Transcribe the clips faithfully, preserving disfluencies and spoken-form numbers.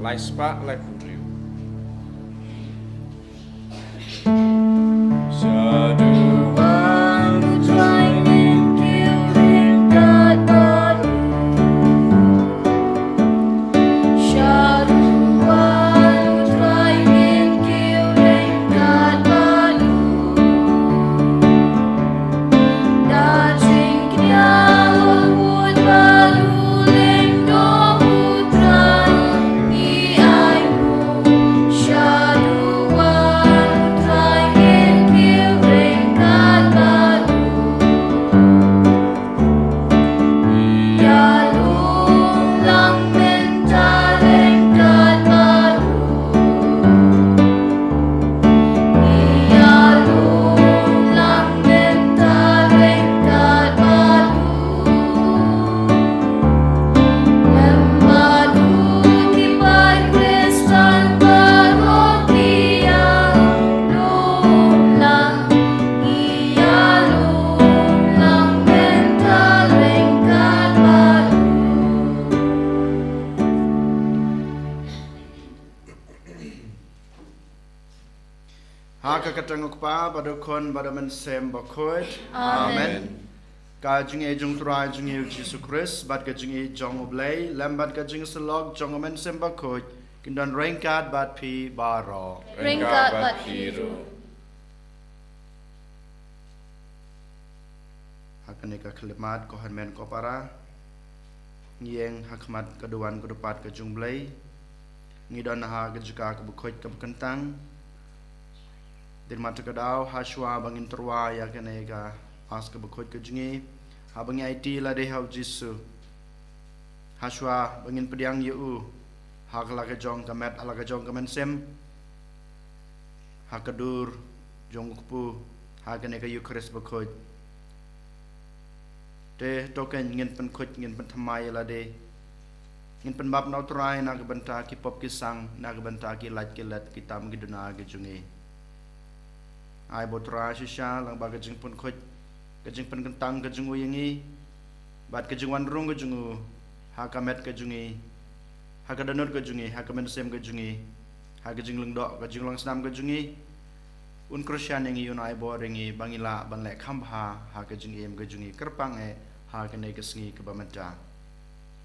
Ai spah lai phew hynriew. Ha ka kyrteng u Kpa bad u Khun bad u Mynsiem Bakhuid. Amen. Amen. Ka jingïeit jong u Trai jong ngi u Jisu Khrist bad ka jingïeit jong u Blei lem bad ka jingïasyllok jong u Mynsiem Bakhuid kin don ryngkat bad phi baroh. Ryngkat bad phi ruh. Ha kane ka khyllipmat ko hynmen ko para, ngi ïeng ha khmat ka duwan ka dupat ka jong u Blei. Ngi don ha ka jaka kaba khuid kaba kyntang. Dei ma kata ka daw, ha shuwa ba ngin tyrwa ïa kane ka Mass kaba khuid ka jong ngi, haba ngi aiti lade ha u Jisu, ha shuwa ba ngin pdiang ïa u ha ka la ka jong ka met, ha la ka jong ka mynsiem, ha ka dur jong u kpu, ha kane ka Eukharist bakhuid. Te to kein ngin pynkhuid, ngin pynthymmai ïa lade. Ngin pynbap na u Trai na ka bynta ki pop ki sang, na ka bynta ki lait ki let, ki tam ki duna ki jong ngi. Ai ba u Trai shisha lang ba ka jingpynkhuid, ka jingpynkyntang ka jong u ïa ngi, bad ka jingwan rung ka jong u ha ka met ka jong ngi, ha ka dohnud ka jong ngi, ha ka mynsiem ka jong ngi, ha ka jinglyngdoh ka jinglong snam ka jong ngi, un kyrshan ïa ngi, un ai bor ïa ngi ba ngi lah ban leh kham bha ha ka jingim ka jong ngi kyrpang eh ha kane ka sngi kaba mynta.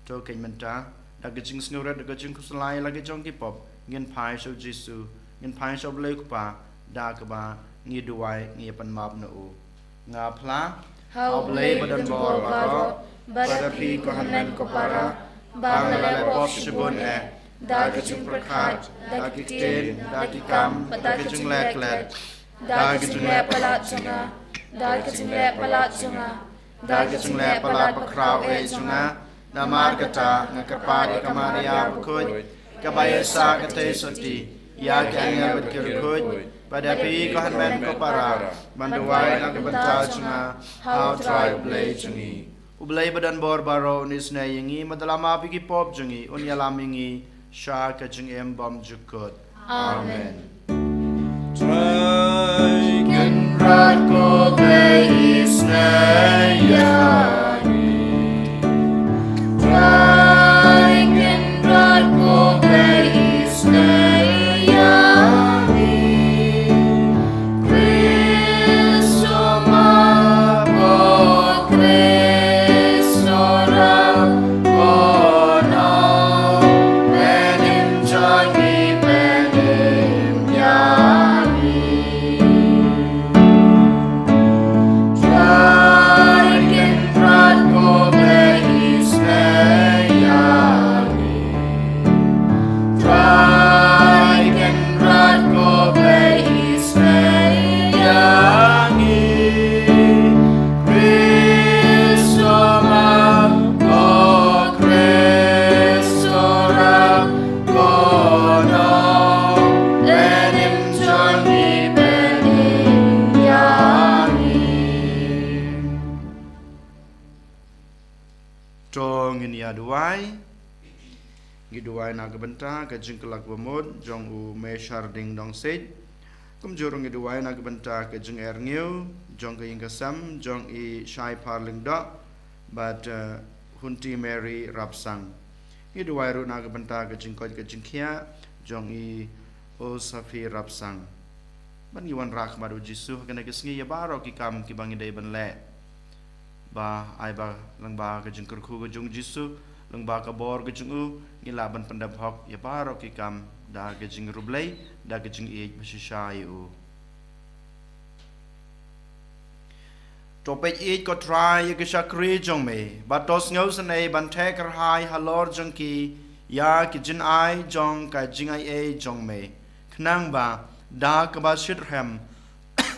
To kein mynta, da ka jingsngewrit, da ka jingkhuslai la ka jong ki pop, ngin phai sha u Jisu, ngin phai sha u Blei u Kpa, da kaba ngi duwai, ngi pynbap na u. Nga phla ha u Blei ba don bor baroh, bad ha phi ko hynmen ko para, ba nga la leh pop shibun eh, da ka jingpyrkhat, da ki ktien, da ki kam, da ka jingleh klet, da ka jingleh palat jong nga, da ka jingleh palat jong nga, da ka jingleh palat bakhraw eh jong nga. Namar kata nga kyrpad ïa ka Maria bakhuid, kaba ïa sah ka theisotti ïa ki angel bad ki riewkhuid, bad ïa phi ko hynmen ko para, ban duwai na ka bynta jong nga ha u Trai u Blei jong ngi. U Blei ba don bor baroh un isynei ïa ngi, bad un ïalam ïa ki pop jong ngi, un ïalam ïa ngi sha ka jingim bymjukut. Amen. Trai Kynrad ko Blei isynei ïa ngi. Trai Kynrad ko Blei isynei ïa ngi. Khrist u map ko, Khrist u rap ko, nong pynim jong ngi, pynim ïa ngi. Trai Kynrad ko Blei isynei ïa ngi. Trai Kynrad ko Blei isynei ïa ngi. Khrist u map ko, Khrist u rap ko, nong pynim jong ngi, pynim ïa ngi. To ngin ïa duwai. Ngi duwai na ka bynta ka jingkylla kaba mut jong u Mesharding Dongsit. Kumjuh ruh ngi duwai na ka bynta ka jingerngiw jong ka ïing ka sem jong i Shaiphar Lyngdoh bad, eh, Hunti Mary Rapsang. Ngi duwai ruh na ka bynta ka jingkoit ka jingkhiah jong i Usafi Rapsang. Ban ngi wanrah khmat u Jisu ha kane ka sngi ïa baroh ki kam kiba ngi dei ban leh. Ba ai ba lyngba ka jingkyrkhu ka jong u Jisu, lyngba ka bor ka jong u, ngi lah ban pyndep hok ïa baroh ki kam da ka jingriewblei, da ka jingïeit ba shisha ïa u. To peit ïeit ko Trai ïa ki shakri jong me, bad to sngewsynei ban theh kyrhai halor jong ki ïa ki jingai jong ka jingaiei jong me. Khnang ba da kaba shitrhem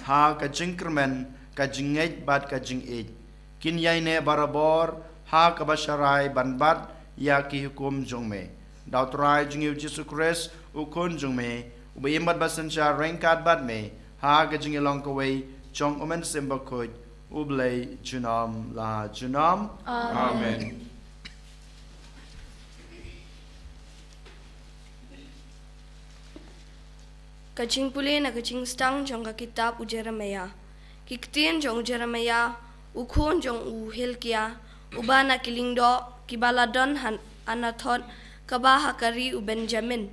ha ka jingkyrmen, ka jingngeit bad ka jingïeit, kin ïaineh barabor ha kaba sharai ban bat ïa ki hukum jong me. Da u Trai jong ngi u Jisu Khrist u Khun jong me, uba im bad ba synshar ryngkat bad me ha ka jingïalong kawei jong u Mynsiem Bakhuid, U Blei junom la junom. Amen. Amen. Ka jingpule na ka jingsdang jong ka kitab u Jeremiah. Ki ktien jong u Jeremiah, u khun jong u Hilkiah, uba na ki lyngdoh kiba la don ha Anathoth, kaba ha ka ri u Benjamin.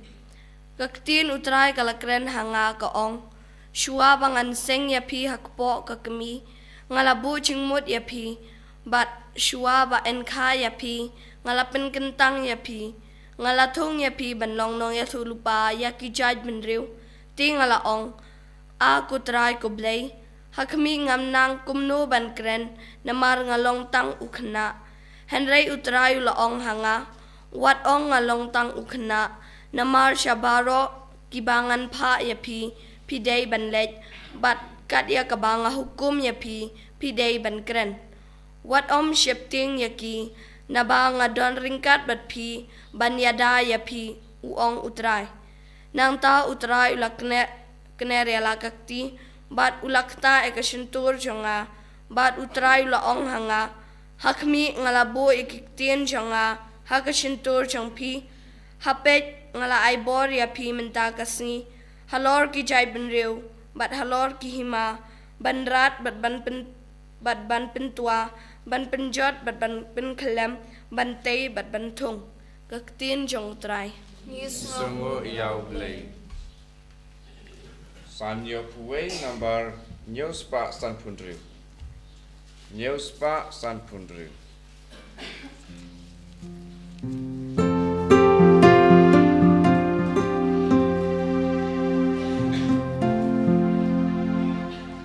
Ka ktien u Trai ka la kren ha nga, ka ong: Shuwa ba ngan seng ïa phi ha kpoh ka kmie, nga la buh jingmut ïa phi, bad shuwa ba yn kha ïa phi, nga la pynkyntang ïa phi. Nga la thung ïa phi ban long nongïathuhlypa ïa ki jaitbynriew. Te nga la ong: A ko Trai ko Blei, ha khmih, ngam nang kumno ban kren, namar nga long tang u khynnah. Hynrei u Trai u la ong ha nga: Wat ong nga long tang u khynnah, namar sha baroh kiba ngan phah ïa phi, phi dei ban leit, bad kat ïa kaba nga hukum ïa phi, phi dei ban kren. Wat ym sheptieng ïa ki, naba nga don ryngkat bad phi ban ïada ïa phi, u ong u Trai. Nangta u Trai u la kner, kner ïa la ka kti, bad u la ktah ïa ka shyntur jong nga, bad u Trai u la ong ha nga: Ha khmih, nga la buh ïa ki ktien jong nga ha ka shyntur jong phi. Ha peit, nga la ai bor ïa phi mynta ka sngi halor ki jaitbynriew bad halor ki hima, ban rat bad ban pyn, bad ban pyntwa, ban pynjot bad ban pynkhyllem, ban tei bad ban thung. Ka ktien jong u Trai. Ngi sngewnguh ïa u Blei. San ïoh phuwei nambar hynñiew spah sanphew hynriew. Hynñiew spah sanphew hynriew.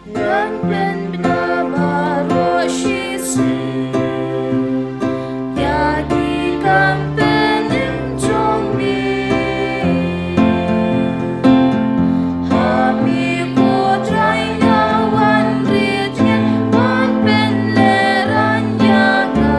Ngan pynbna baroh shisien ïa ki kam pynïeng jong me. Ha me ko Trai nga wan rit ngan wan pynlehraiñ ïa ka.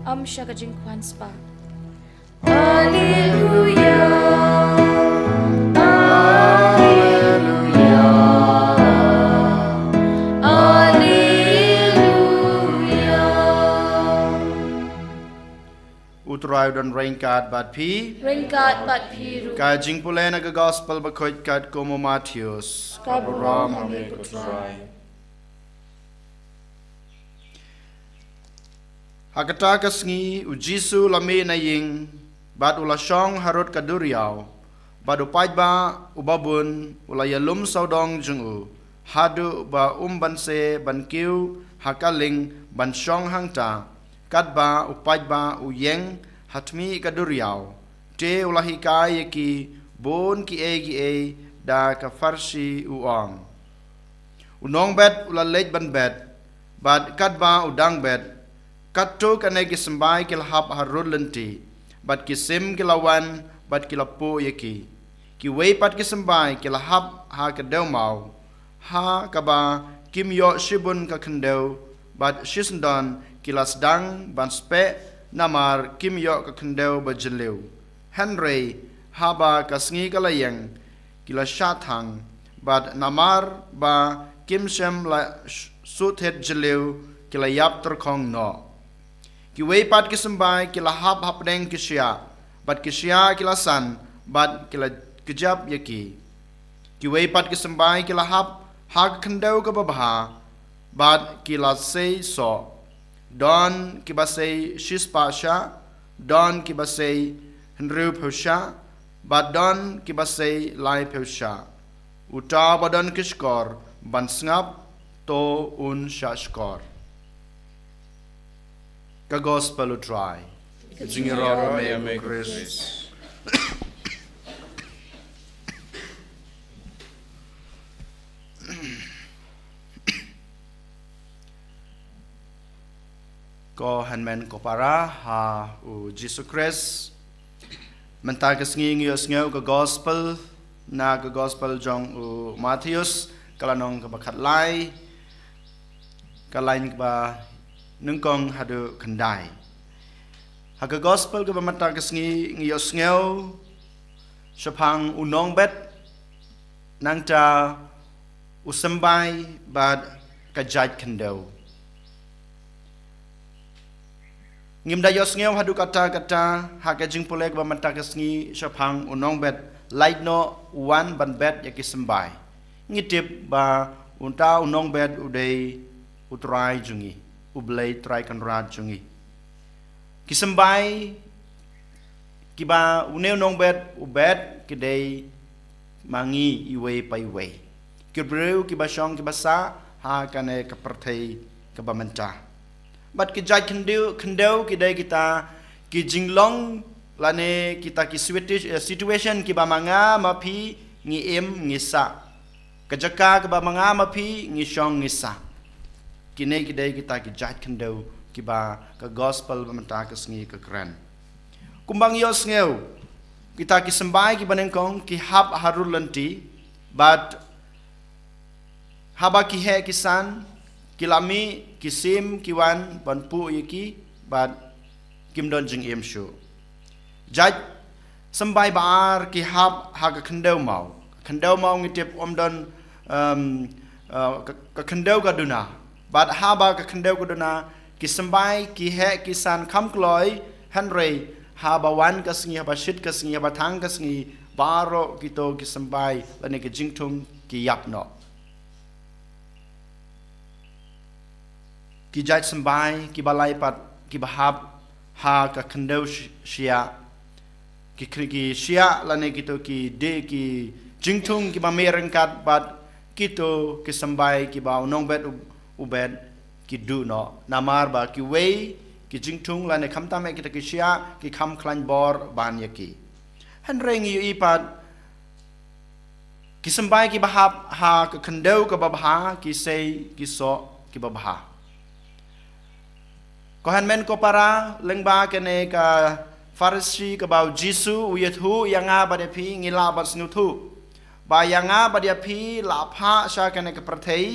Ym sha ka jingkwah spah. Alleluia, alleluia, alleluia. U Trai u don ryngkat bad phi. Ryngkat bad phi ruh. Ka jingpule na ka Gospel bakhuid katkum u Mathaios. Ka burom ha me ko Trai. Ha kata ka sngi u Jisu u la mih na ïing, bad u la shong harud ka duriaw, bad u paidbah uba bun u la ïalum sawdong jong u, haduh ba um banse ban kiew ha ka lieng ban shong hangta, katba u paidbah u ïeng ha khmih ka duriaw. Te u la hikai ïa ki bun kiei kiei da ka pharshi, u ong: U nongbet u la leit ban bet, bad katba u dang bet, katto katne ki symbai ki la hap harud lynti, bad ki sim ki la wan, bad ki la puh ïa ki. Kiwei pat ki symbai ki la hap ha ka dewmaw, ha kaba kim ïoh shibun ka khyndew, bad shisyndon ki la sdang ban speh namar kim ïoh ka khyndew ba jylliew. Hynrei haba ka sngi ka la ïeng, ki la shah thang, bad namar ba kim shym la sh-, shu thied jylliew, ki la ïap tyrkhong noh. Kiwei pat ki symbai ki la hap hapdeng ki shiah, bad ki shiah ki la san, bad ki la kjap ïa ki. Kiwei pat ki symbai ki la hap ha ka khyndew kaba bha, bad ki la sei soh. Don kiba sei shispah shah, don kiba sei hynriewphew shah, bad don kiba sei laiphew shah. Uta uba don ki shkor ban sngap, to un shahshkor. Ka Gospel u Trai. Ka jingïaroh ïa me, ko Khrist. Ko hynmen ko para ha u Jisu Khrist. Mynta ka sngi ngi ïohsngew ka Gospel, na ka Gospel jong u Mathaios, ka lynnong kaba khatlai, ka lain kaba nyngkong haduh khyndai. Ha ka Gospel kaba mynta ka sngi ngi ïohsngew shaphang u nongbet, nangta u symbai bad ka jait khyndew. Ngim da ïohsngew haduh katta katta ha ka jingpule kaba mynta ka sngi shaphang u nongbet, lait noh u wan ban bet ïa ki symbai. Ngi tip ba uta u nongbet u dei u Trai jong ngi, u Blei Trai Kynrad jong ngi. Ki symbai kiba une u nongbet u bet ki dei ma ngi iwei pa iwei, ki briew kiba shong kiba sah ha kane ka pyrthei kaba mynta. Bad ki jait khyndew, khyndew ki dei kita ki jinglong lane kita ki situa-, eh, situation kiba ma nga ma phi ngi im ngi sah. Ka jaka kaba ma nga ma phi ngi shong ngi sah. Kine ki dei kita ki jait khyndew kiba ka Gospel ba mynta ka sngi ka kren. Kumba ngi ïohsngew, kita ki symbai kiba nyngkong ki hap harud lynti, bad haba ki heh ki san, ki la mih, ki sim, ki wan ban puh ïa ki, bad kim don jingim shuh. Jait symbai ba ar ki hap ha ka khyndew maw. Ka khyndew maw ngi tip ym don, um, uh, ka, ka khyndew ka duna. Bad haba ka khyndew ka duna, ki symbai ki heh ki san kham kloi, hynrei haba wan ka sngi, haba shit ka sngi, haba thang ka sngi, baroh kito ki symbai lane ki jingthung ki ïap noh. Ki jait symbai kiba lai pat kiba hap ha ka khyndew shi-, shiah, ki khri-, ki shiah lane kito ki dih ki jingthung kiba mih ryngkat bad kito ki symbai kiba u nongbet u, u bet, ki duh noh. Namar ba kiwei ki jingthung lane khamtam eh kita ki shiah ki kham khlaiñ bor ban ïa ki. Hynrei ngi ïohi pat ki symbai kiba hap ha ka khyndew kaba bha ki sei ki soh kiba bha. Ko hynmen ko para, lyngba kane ka pharshi kaba u Jisu u ïathuh ïa nga bad ïa phi, ngi lah ban sngewthuh ba ïa nga bad ïa phi la phah sha kane ka pyrthei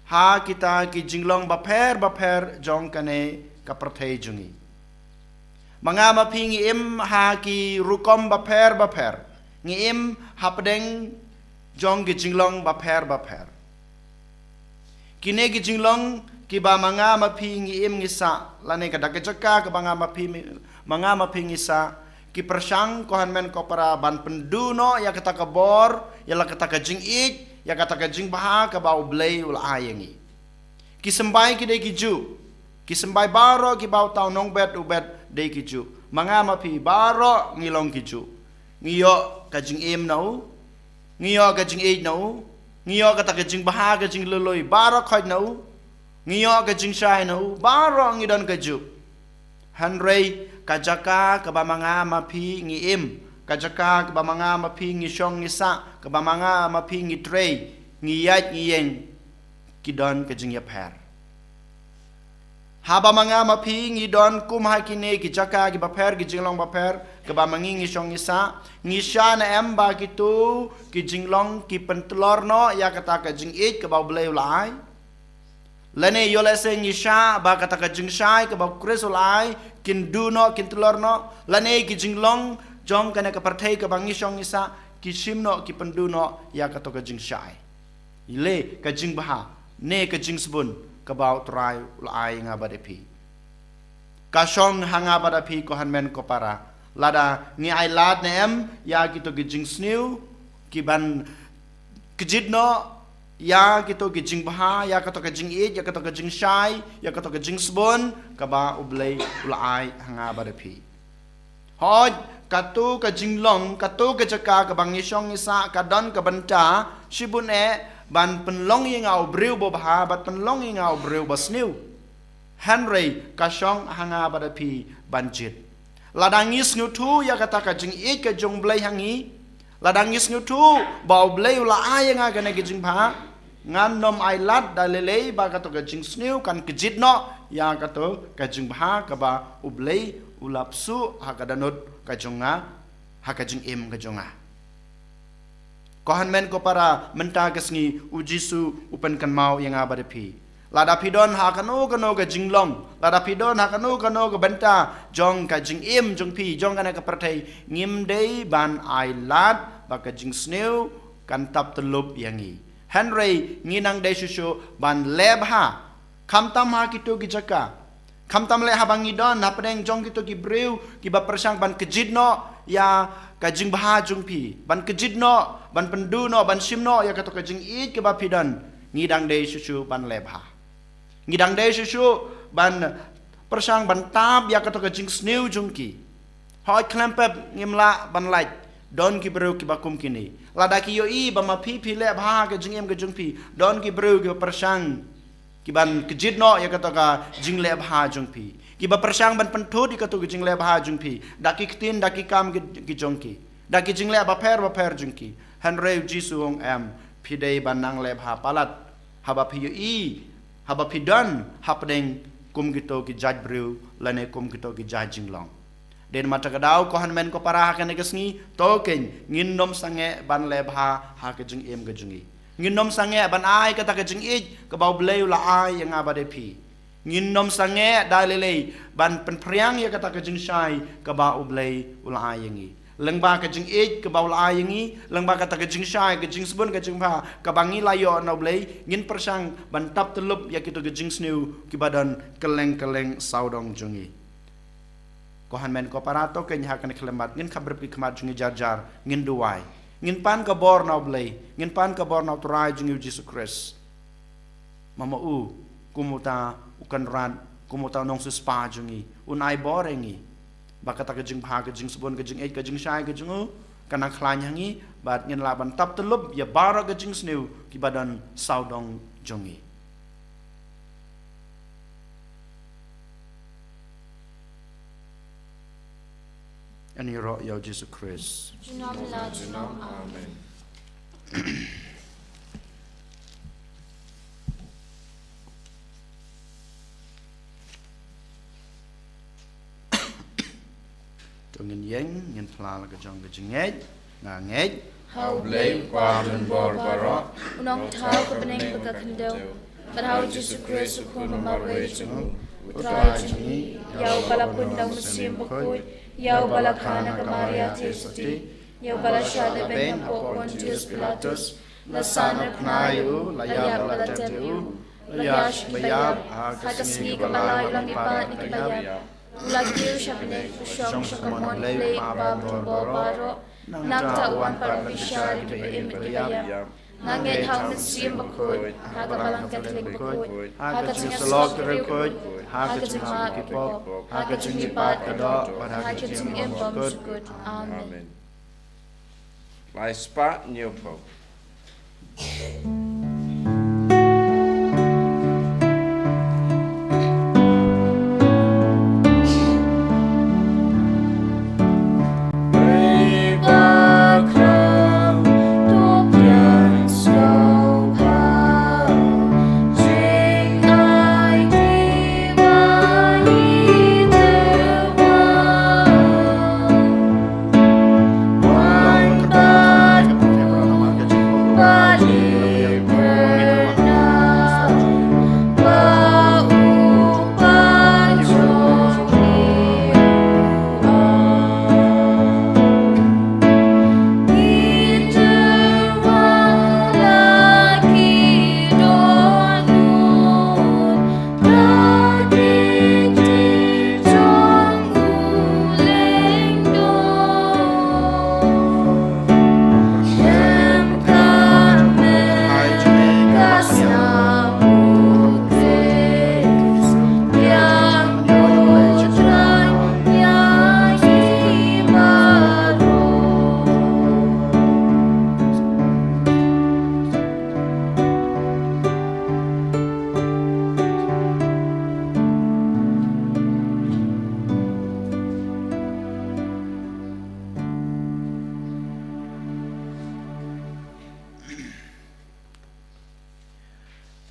ha kita ki jinglong bapher bapher jong kane ka pyrthei jong ngi. Ma nga ma phi ngi im ha ki rukom bapher bapher. Ngi im hapdeng jong ki jinglong bapher bapher. Kine ki jinglong kiba ma nga ma phi ngi im ngi sah, lane ka da ka jaka kaba nga ma phi, ma nga ma phi ngi sah, ki pyrshang ko hynmen ko para ban pynduh noh ïa kata ka bor, ïa la kata ka jingïeit, ïa kata ka jingbha kaba U Blei u la ai ïa ngi. Ki symbai ki dei ki juh. Ki symbai baroh kiba uta u nongbet u bet dei ki juh. Ma nga ma phi baroh ngi long ki juh. Ngi ïoh ka jingim na u. Ngi ïoh ka jingïeit na u. Ngi ïoh kata ka jingbha ka jinglului baroh khoit na u. Ngi ïoh ka jingshai na u. Baroh ngi don ka juh. Hynrei ka jaka kaba ma nga ma phi ngi im, ka jaka kaba ma nga ma phi ngi shong ngi sah, kaba ma nga ma phi ngi trei, ngi ïaid ngi ïeng, ki don ka jingïapher. Haba ma nga ma phi ngi don kum ha kine ki jaka kiba pher, ki jinglong bapher, kaba ma ngi ngi shong ngi sah, ngi shah ne em ba kito ki jinglong ki pyntlor noh ïa kata ka jingïeit kaba U Blei u la ai? Lane ïoh lehse ngi shah ba kata ka jingshai kaba U Khrist u la ai kin duh noh, kin tlor noh, lane ki jinglong jong kane ka pyrthei kaba ngi shong ngi sah ki shim noh, ki pynduh noh ïa kato ka jingshai. Ïa le ka jingbha ne ka jingsbun kaba U Trai u la ai ïa nga bad ïa phi. Ka shong ha nga bad ïa phi ko hynmen ko para, lada ngi ailad ne em ïa kito ki jingsniew ki ban kjit noh ïa kito ki jingbha, ïa kato ka jingïeit, ïa kato ka jingshai, ïa kato ka jingsbun kaba U Blei u la ai ha nga bad ïa phi. Hooid, kato ka jinglong, kato ka jaka kaba ngi shong ngi sah ka don ka bynta shibun eh ban pynlong ïa nga u briew ba bha, ban pynlong ïa nga u briew ba sniew. Hynrei ka shong ha nga bad ïa phi ban jied. Lada ngi sngewthuh ïa kata ka jingïeit ka jong U Blei ha ngi, lada ngi sngewthuh ba U Blei u la ai ïa nga kane ka jingbha, ngan nym ailad da lei lei ba kato ka jingsniew kan kjit noh ïa kato ka jingbha kaba U Blei u la pynsuh ha ka dohnud ka jong nga, ha ka jingim ka jong nga. Ko hynmen ko para, mynta ka sngi U Jisu u pynkynmaw ïa nga bad ïa phi. Lada phi don ha kano kano ka jinglong, lada phi don ha kano kano ka bynta jong ka jingim jong phi, jong kane ka pyrthei, ngim dei ban ailad ba ka jingsniew kan tap tyllup ïa ngi. Hynrei ngi nang dei shuh shuh ban leh bha, khamtam ha kito ki jaka, khamtam leh haba ngi don hapdeng jong kito ki briew kiba pyrshang ban kjit noh ïa ka jingbha jong phi, ban kjit noh, ban pynduh noh, ban shim noh ïa kato ka jingïeit kaba phi don. Ngi dang dei shuh shuh ban leh bha. Ngi dang dei shuh shuh ban pyrshang ban tap ïa kato ka jingsniew jong ki. Hooid, khlem pep ngim lah ban lait, don ki briew kiba kum kine. Lada ki ïohi ba ma phi phi leh bha ka jingim ka jong phi, don ki briew kiba pyrshang ki ban kjit noh ïa kato ka jingleh bha jong phi, kiba pyrshang ban pynthut ïa kato ka jingleh bha jong phi da ki ktien, da ki kam ki, ki jong ki, da ki jingleh bapher bapher jong ki. Hynrei U Jisu u ong em, phi dei ban nang leh bha palat haba phi ïohi, haba phi don hapdeng kum kito ki jait briew lane kum kito ki jait jinglong. Dei namar kata ka daw ko hynmen ko para, ha kane ka sngi to keiñ ngin nym sangeh ban leh bha ha ka jingim ka jong ngi. Ngin nym sangeh ban ai kata ka jingïeit kaba U Blei u la ai ïa nga bad ïa phi. Ngin nym sangeh da lei lei ban pynphriang ïa kata ka jingshai kaba U Blei u la ai ïa ngi. Lyngba ka jingïeit kaba u la ai ïa ngi, lyngba kata ka jingshai, ka jingsbun, ka jingbha kaba ngi la ïoh na U Blei, ngin pyrshang ban tap tyllup ïa kito ki jingsniew kiba don kylleng kylleng sawdong jong ngi. Ko hynmen ko para, to keiñ ha kane ka khyllipmat ngin khapbrip ki khmat jong ngi jar jar, ngin duwai. Ngin pan ka bor na U Blei, ngin pan ka bor na U Trai jong ngi U Jisu Khrist. Ma ma u, kum uta u Kynrad, kum uta u Nongsiewspah jong ngi, un ai bor ïa ngi ba kata ka jingbha, ka jingsbun, ka jingïeit, ka jingshai ka jong u kan nang khlaiñ ha ngi, bad ngin lah ban tap tyllup ïa baroh ka jingsniew kiba don sawdong jong ngi. Ngan ïaroh ïa U Jisu Khrist. Junom la junom. Amen. To ngin ïeng, ngin phla la ka jong ka jingngeit. Nga ngeit ha U Blei u Kpa badonbor baroh, u Nongthaw ka bneng bad ka khyndew, bad ha U Jisu Khrist u Khun ba marwei jong u, U Trai jong ngi, ïa uba la pun da u Mynsiem Bakhuid, ïa uba la kha na ka Maria Theisotti, ïa uba la shah lehbeiñ hapoh Pontius Pilatus, la sahnarphna ïa u, la ïap bad la tep ïa u, la ïaid sha kaba ïap, ha ka sngi kaba lai u la mihpat na kiba ïap. U la kiew sha bneng, u shong sha ka mon U Blei Uba Bymjukbor baroh. Nangta u wan pat ban bishar ïa kiba im bad kiba ïap. Nga ngeit ha u Mynsiem Bakhuid, ha ka Balang Katholik bakhuid, ha ka jingïasyllok ki riewkhuid, ha ka jingmap ki pop, ha ka jingmihpat ka doh, bad ha ka jingim bymjukut. Amen. Lai spah hynñiewphew.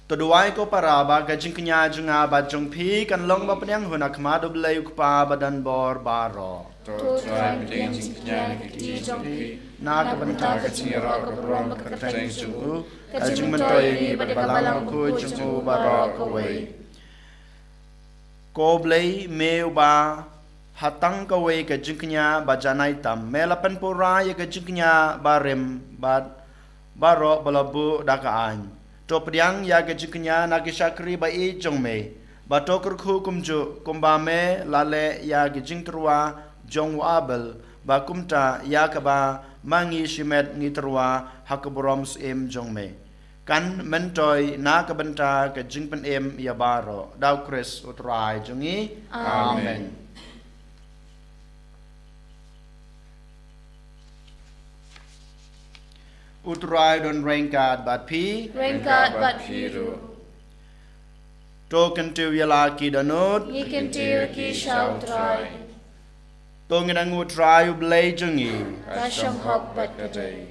To duwai ko para ba ka jingkñia jong nga bad jong phi kan long ba pdiang hun ha khmat U Blei U Kpa ba don bor baroh. To Trai pdiang jingkñia na ka kti jong phi. Na ka bynta ka jingïaroh ka burom bad ka kyrteng jong u, ka jingmyntoi ïa ngi bad ïa ka balang bakhuid jong u baroh kawei. Ko Blei, me uba ha tang kawei ka jingkñia ba janai tam, me la pynpura ïa ka jingkñia barim bad baroh ba la buh da ka aiñ. To pdiang ïa ka jingkñia na ki shakri ba ïeit jong me, ba to kyrkhu kumjuh kumba me la leh ïa ka jingtyrwa jong u Abel, ba kumta ïa kaba ma ngi shimet ngi tyrwa ha ka burom syiem jong me. Kan myntoi na ka bynta ka jingpynim ïa baroh, da U Khrist U Trai jong ngi. Amen. Amen. U Trai don ryngkat bad phi. Ryngkat bad phi ruh. To kyntiew ïa la ki dohnud. Ngi kyntiew ki sha U Trai. To ngin angnud U Trai U Blei jong ngi. Ka shong hok bad ka dei.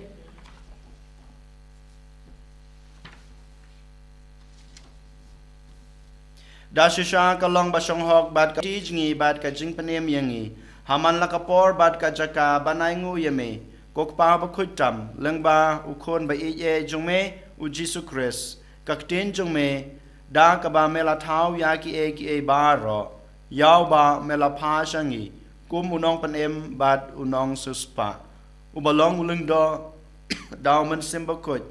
Da shisha ka long ba shong hok bad ka kti jong ngi bad ka jingpynim ïa ngi ha man la ka por bad ka jaka ban ainguh ïa me, ko Kpa bakhuid tam, lyngba U Khun ba ïeit jong me, U Jisu Khrist, ka ktien jong me, da kaba me la thaw ïa kiei kiei baroh, ïa uba me la phah sha ngi kum U Nongpynim bad U Nongsiewspah, uba long U Lyngdoh da U Mynsiem Bakhuid,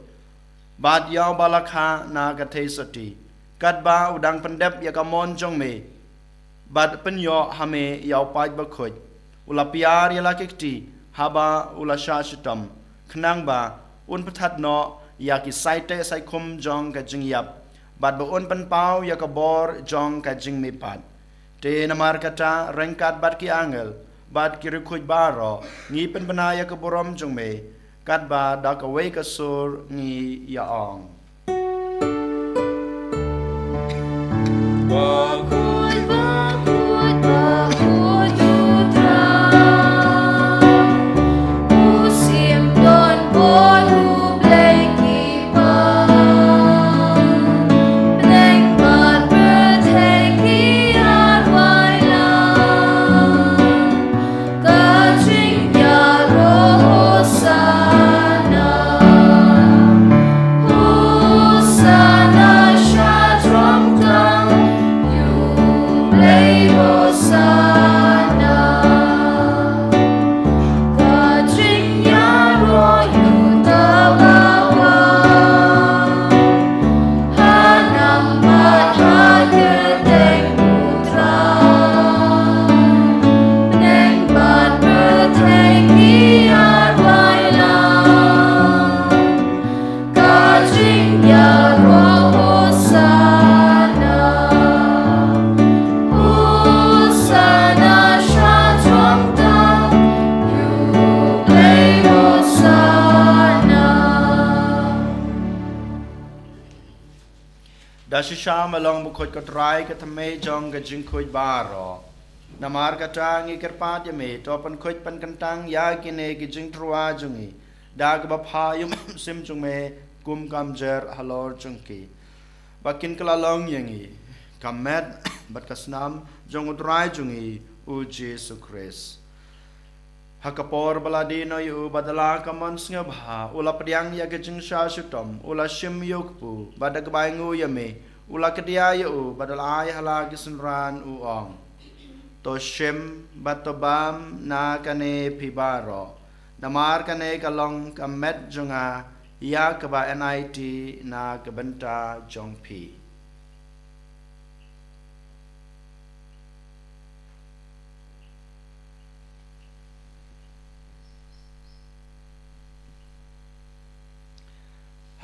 bad ïa uba la kha na ka Theisotti, katba u dang pyndep ïa ka mon jong me, bad pynïoh ha me ïa u paid bakhuid, u la piar ïa la ki kti haba u la shah shitom, khnang ba un pynthat noh ïa ki saiteh saikhum jong ka jingïap, bad ba un pynpaw ïa ka bor jong ka jingmihpat. Te namar kata, ryngkat bad ki angel bad ki riewkhuid baroh, ngi pynbna ïa ka burom jong me, katba da kawei ka sur ngi ïa ong. Da shisha me long bakhuid, ko Trai, ka thymmei jong ka jingkhuid baroh. Namar kata ngi kyrpad ïa me, to pynkhuid pynkyntang ïa kine ki jingtyrwa jong ngi da kaba phah ïa u Mynsiem jong me kum ka mjer halor jong ki, ba kin kylla long ïa ngi ka met bad ka snam jong u Trai jong ngi, u Jisu Khrist. Ha ka por ba la dih noh ïa u bad da la ka mon sngewbha, u la pdiang ïa ka jingshah shitom, u la shim ïa u kpu, bad da kaba ainguh ïa me, u la kdiah ïa u, bad da la ai ha la ki synran, u ong: To shim bad to bam na kane phi baroh, namar kane ka long ka met jong nga, ïa kaba yn aiti na ka bynta jong phi.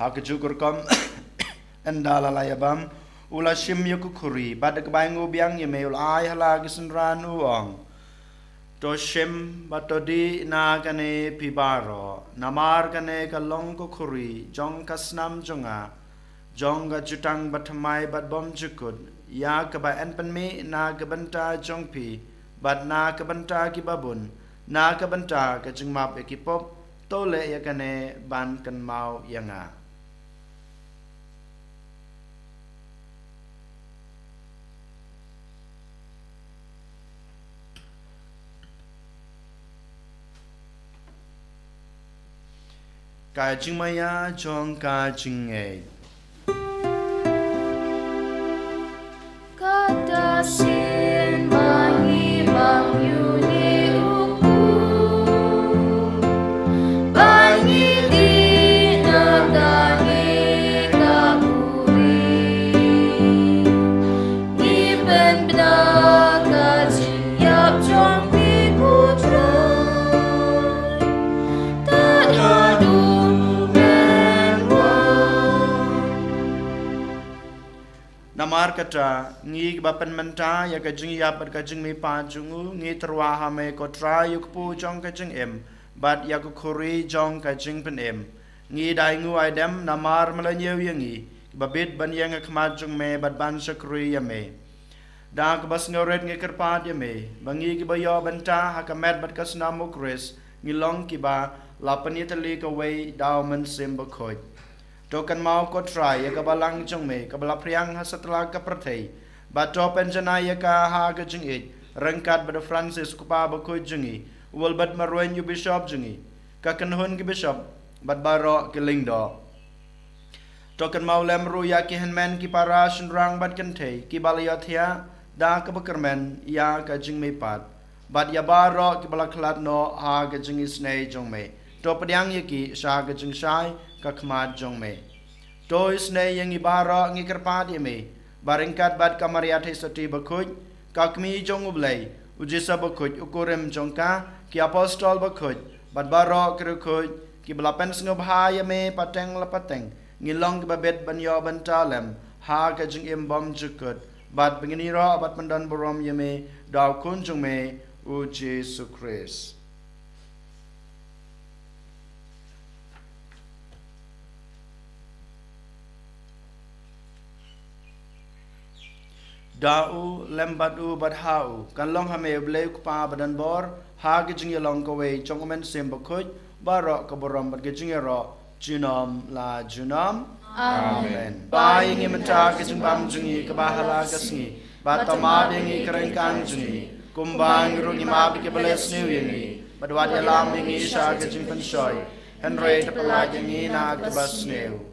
Ha kajuh ka rukom, ynda la la ïabam, u la shim ïa ka khuri, bad da kaba ainguh biang ïa me, u la ai ha la ki synran, u ong: To shim bad to dih na kane phi baroh, namar kane ka long ka khuri jong ka snam jong nga, jong ka jutang bathymmai bad bymjukut, ïa kaba yn pynmih na ka bynta jong phi bad na ka bynta ki babun, na ka bynta ka jingmap ïa ki pop. To leh ïa kane ban kynmaw ïa nga. Ka jingmaïa jong ka jingngeit. Kata sien ba ngi bam ïa une u kpu, ba ngi dih na kane ka khuri, ngi pynbna ka jingïap jong phi, ko Trai, tad haduh men wan. Namar kata, ngi kiba pynmynta ïa ka jingïap bad ka jingmihpat jong u, ngi tyrwa ha me, ko Trai, ïa u kpu jong ka jingim bad ïa ka khuri jong ka jingpynim. Ngi da ainguh aidem namar me la ñiew ïa ngi, kiba bit ban ïeng ha khmat jong me bad ban shakri ïa me. Da kaba sngewrit ngi kyrpad ïa me, ba ngi kiba ïoh bynta ha ka met bad ka snam u Khrist, ngi long kiba la pynïatylli kawei da u Mynsiem Bakhuid. To kynmaw, ko Trai, ïa ka balang jong me kaba la phriang ha satlak ka pyrthei, bad to pynjanai ïa ka ha ka jingïeit, ryngkat bad u Francis u kpa bakhuid jong ngi, u Albert Marwein u bishop jong ngi, ka kynhun ki bishop bad baroh ki lyngdoh. To kynmaw lem ruh ïa ki hynmen ki para shynrang bad kynthei kiba la ïohthiah da kaba kyrmen ïa ka jingmihpat, bad ïa baroh kiba la khlad noh ha ka jingisynei jong me. To pdiang ïa ki sha ka jingshai ka khmat jong me. To isynei ïa ngi baroh, ngi kyrpad ïa me, ba ryngkat bad ka Maria Theisotti bakhuid, ka Kmie jong u Blei, u Jisu bakhuid u kurim jong ka, ki apostol bakhuid bad baroh ki riewkhuid kiba la pynsngewbha ïa me pateng la pateng, ngin long kiba bit ban ïoh bynta lem ha ka jingim bymjukut, bad ba ngin ïaroh bad pyndonburom ïa me da u Khun jong me, u Jisu Khrist. Da u, lem bad u, bad ha u, kan long ha me u Blei u Kpa badonbor, ha ka jingïalong kawei jong u Mynsiem Bakhuid, baroh ka burom bad ka jingïaroh junom la junom. Amen. Amen. Ba ïa ngi mynta ka jingbam jong ngi kaba ha la ka sngi, bad to map ïa ngi ka ryngkang jong ngi, kumba ngi ruh ngi map ïa kiba leh sniew ïa ngi, bad wat ïalam ïa ngi sha ka jingpynshoi, hynrei to pyllait ïa ngi na kaba sniew.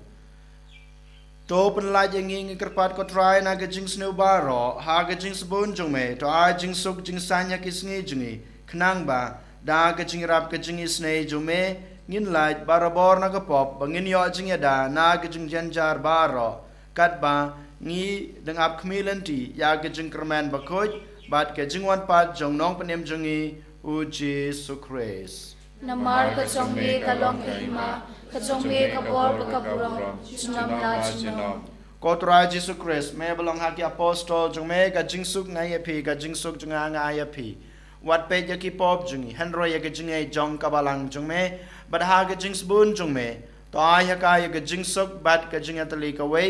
To pyllait ïa ngi, ngi kyrpad, ko Trai, na ka jingsniew baroh, ha ka jingsbun jong me, to ai jingsuk jingsaiñ ha ki sngi jong ngi, khnang ba da ka jingïarap ka jingisynei jong me, ngin lait barabor na ka pop, ba ngin ïoh jingïada na ka jingjynjar baroh, katba ngi dang ap khmih lynti ïa ka jingkyrmen bakhuid bad ka jingwan pat jong u Nongpynim jong ngi, u Jisu Khrist. Namar ka jong me ka long ka hima, ka jong me ka bor bad ka burom junom la junom. Ko Trai Jisu Khrist, me ba la ong ha ki apostol jong me, ka jingsuk nga ai ïa phi, ka jingsuk jong nga nga ai ïa phi. Wat peit ïa ki pop jong ngi, hynrei ïa ka jingngeit jong ka balang jong me, bad ha ka jingsbun jong me, to ai ha ka ïa ka jingsuk bad ka jingïatylli kawei,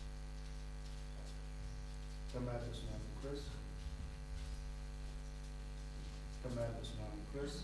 Ka met u Sniang Chris. Ka met u Sniang Chris.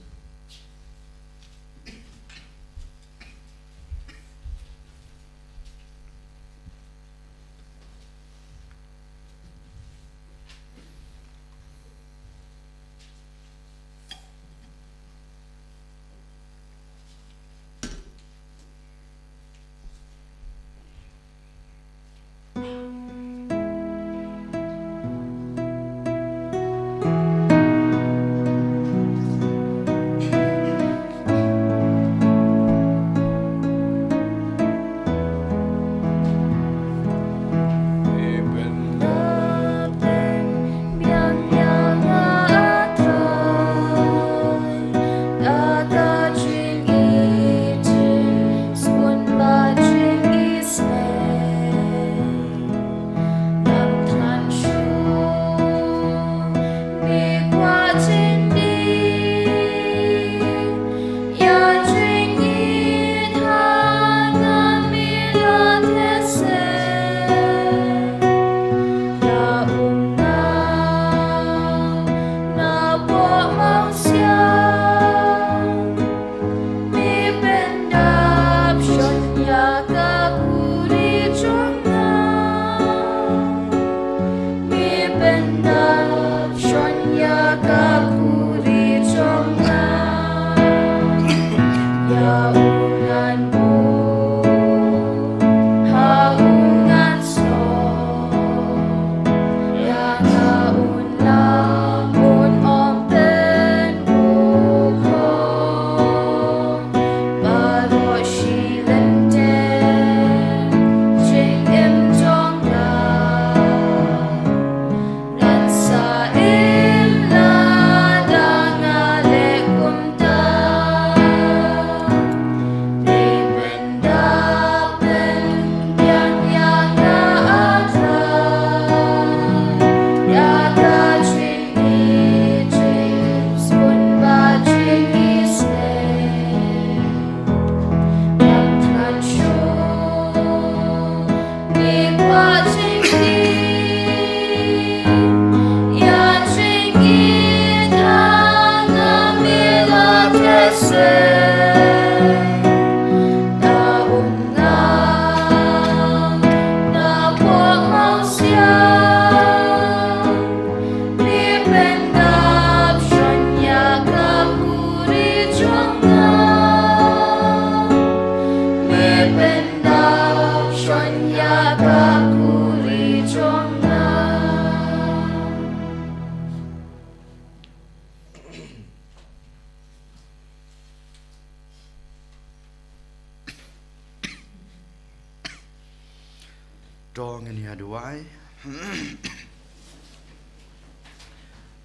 To ngin ïa duwai.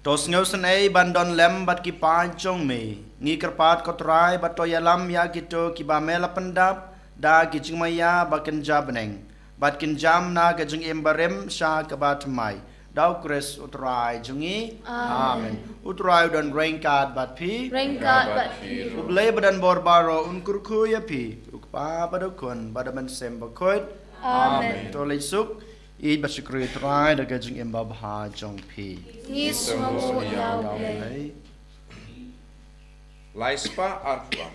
To sngewsynei ban don lem bad ki paid jong me. Ngi kyrpad ko Trai bad to ïalam ïa kito kiba me la pyndap da ki jingmaïa ba kynja bneng, bad kin jam na ka jingim barim sha kaba thymmai. Da U Khrist U Trai jong ngi. Amen. Amen. U Trai u don ryngkat bad phi. Ryngkat bad phi. U Blei ba don bor baroh un kyrkhu ïa phi, U Kpa bad U Khun bad U Mynsiem Bakhuid. Amen. Amen. To leit suk, ïeit bad shukri U Trai da ka jingim babha jong phi. Ngi sngewnguh ïa U Blei. Lai spah arphew ar.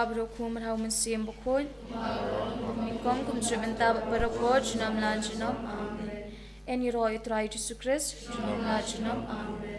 Baroh kum rhau Mynsiem Bakhuid. Nyngkong kumjuh mynta bad baroh por junom la junom. Amen. Yn ïaroh ïa u Trai Jisu Khrist junom la junom. Amen.